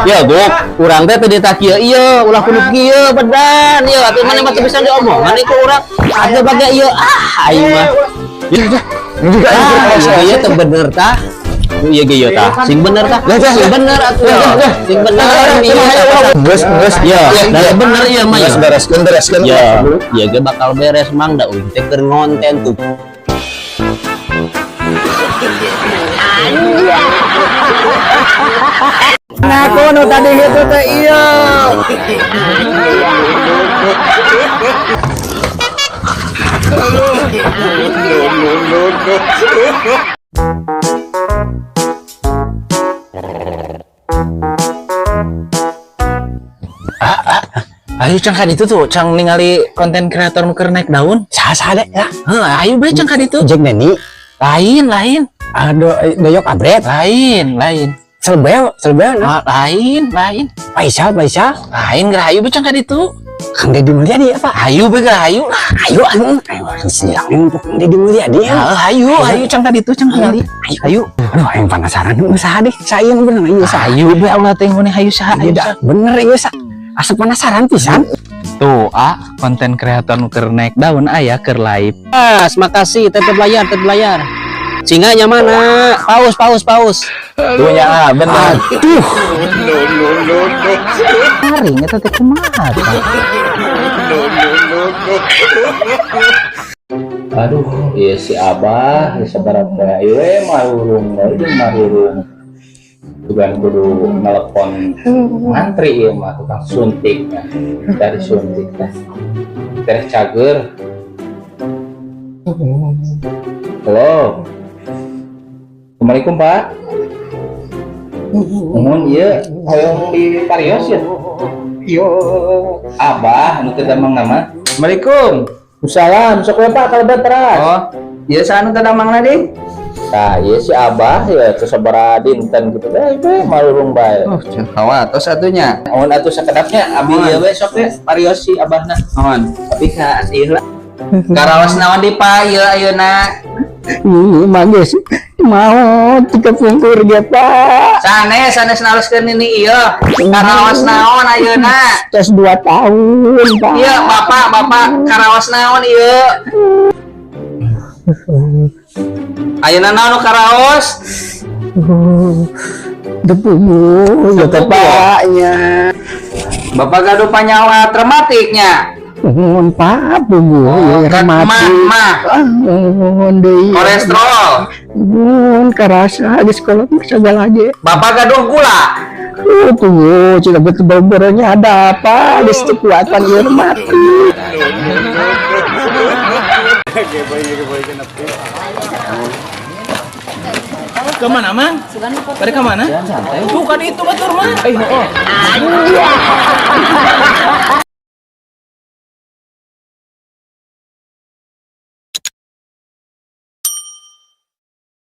Ya, Gok, urang teh teu ditakieu ieu, ulah kudu kieu bedan. Ieu atuh maneh mah teu bisa diomongan ku urang. Atuh bage ieu ah aing mah. Ya ya. Ini juga Ah, ieu ieu teu bener tah. Ieu ge ieu tah. Sing bener tah. Sing bener atuh. Sing bener ieu. Geus geus. Ya, da bener ieu mah Geus ya. Bereskeun bereskeun. Ya, ieu ge bakal beres Mang, da uing teh keur ngonten tuh. Nah, kono tadi gitu teh iya. Ayo cang ka ditu tuh, cang ningali konten kreator nu keur naik daun. Saha saha deh ya. Heuh, ayo bae cang ka ditu. Jack Neni. Lain, lain. Aduh, doyok abret. Lain, lain. Selbel, selbel nah. Ah, lain, lain. Faisal, Faisal. Lain geura ayo bae cang ka ditu. Kang Deddy Mulyadi apa? Ayo bae geura ayo lah. Ayo anu, ayo silang untuk Kang Deddy Mulyadi ya. Heuh, ayo, ayo cang ka ditu cang ningali. Ayo. Aduh, aing penasaran nu saha deh. Saya bener ieu saha. Ayo bae Allah teh ngone hayu saha, Iya ayo dah, saha. Bener ieu saha. Asa penasaran pisan. Tuh, ah, konten kreator nu keur naik daun aya keur live. Mas, makasih, tetep layar, tetep layar. Singanya mana? Paus, paus, paus. Tuh nya ah, bener. Aduh, Garing eta teh kumaha tah? Aduh, iya si Abah, ya sabar teh. Ieu marurung, ieu marurung. Bukan kudu nelpon mantri ieu mah tukang suntik nya. Dari suntik teh. Teh cager. Halo. Assalamualaikum, Pak. Nuhun ieu hoyong di parios ya. Yo. Abah anu teu damang nama. Assalamualaikum. Salam, sok we Pak kalebet teras. Oh, ieu saha nu teu damangna deui? Nah, iya si Abah ya terus sabaraha dinten gitu deh, itu marurung bae. Oh, hawa tos atunya. Amun atuh sakedapnya abi ieu we sok we parios si Abahna. Mohon. Tapi ka ieu lah. Karaos naon di Pak ieu ayeuna? Ih, manggis. Mau tiga pungkur ge, Pak. Sanes, sanes naluskeun ini ieu. Karaos naon ayeuna? Tos 2 tahun, Pak. Ieu Bapak, Bapak karaos naon ieu? Ayeuna naon nu karaos? Depugu, ya teh, Depugu. Pak nya. Bapak gaduh panyawat rematiknya. Nuhun Pak, pugu Oh, ya kan mati. mah, mah. Ah, nuhun deui. Kolesterol. Nuhun karasa geus kolot segala ge. Bapak gaduh gula. Oh, pugu, cina betul bebernya ada apa? Geus teu kuatan ieu mati. Kemana, Mang? Pada kemana? Bukan itu batur mah. Eh, oh.